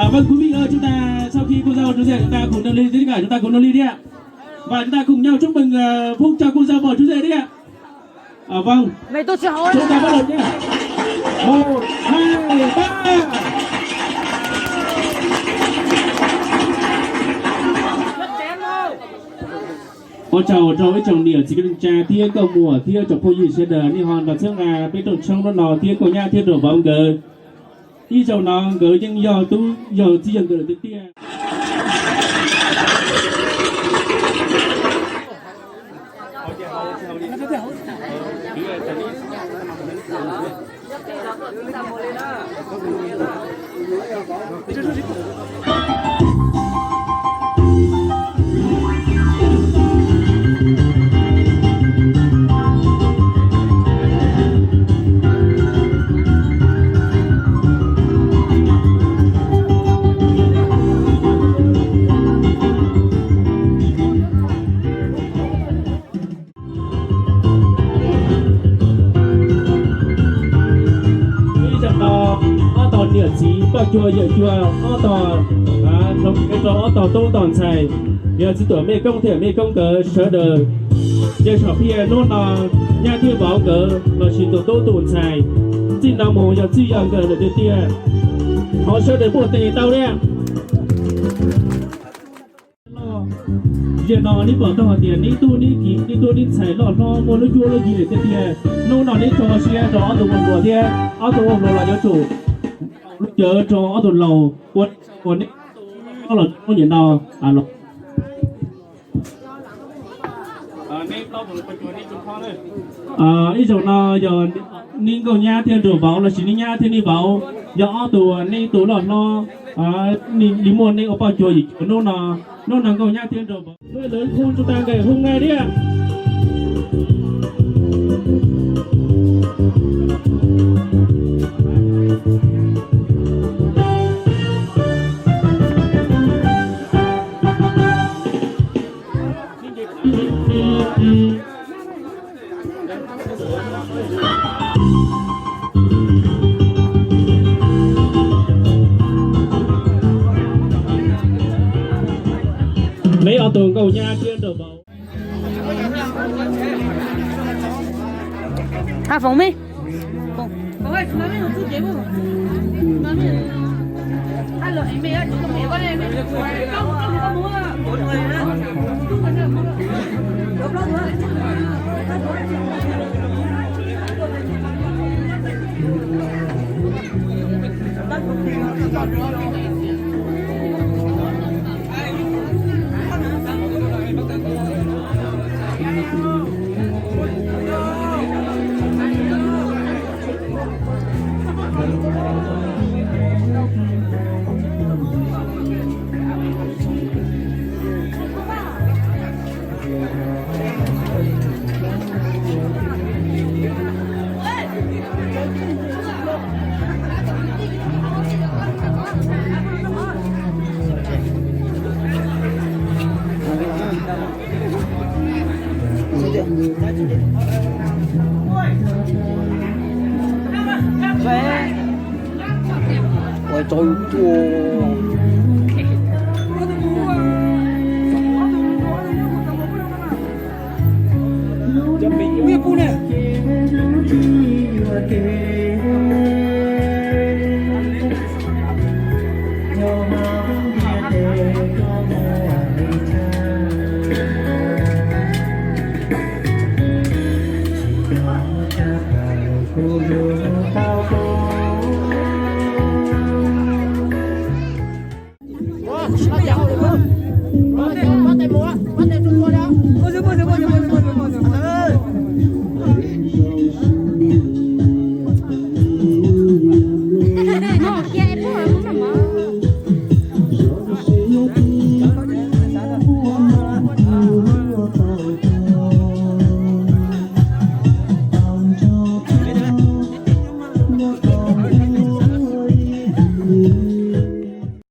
À, vâng, quý vị ơi, chúng ta sau khi cô dâu chú rể chúng ta cùng nâng ly, tất cả chúng ta cùng nâng ly đi ạ. Và chúng ta cùng nhau chúc mừng, ờ, phúc cho cô dâu và chú rể đi ạ. À, vâng. Chúng ta bắt đầu nhé. Một, hai, ba. Ua tsaug rau ib tsoom niam txiv kwv tij neej tsa thiab nkauj muam thiab tsoom phooj ywg sawv daws nej ho los txhawb nqa peb rooj tshoob hnub no thiab nkauj nyab thiab nraug vauv nkawd. Ib zaug no nkawd yeej yog tub yog txiv yog nkawm lawm tiag tiag. Ib zaug no, ob tog niam txiv poj cuag yawm cuag, ob tog hloov kev rau ob tog tub tog ntxhais, yog txiv tuam mej koob thiab mej koob nkawd sawv daws, ces saum phiaj hnub no nyab thiab vauv nkawd lossis tus tub tus ntxhais, txij no mus yog txij yog nkawm lawm tiag tiag. Thov sawv daws npuaj tes tau thiab. Zaum no neb pom tau hais tias neb tub neb kiv, neb tub neb ntxhais loj hlob muaj lub cuab lub yig lawm tiag tiag. Hnub no neb tso siab rau ob tug ua hluas thiab ob tug ua hluas los yuav tsum lub cawv rau ob tug laus ua, ua neb los ua niam no los. Ib zaug no yog neb nkauj nyab thiab nraug vauv lossis neb nyab thiab neb vauv, yog ob tug neb tus loj hlob, neb muaj neb ua poj cuag yawm cuag hnub no, hnub no nkauj nyab thiab nraug vauv lawv hu rau tag nkaus hu nqe thiab. Neb ob tug nkauj nyab thiab nraug vauv.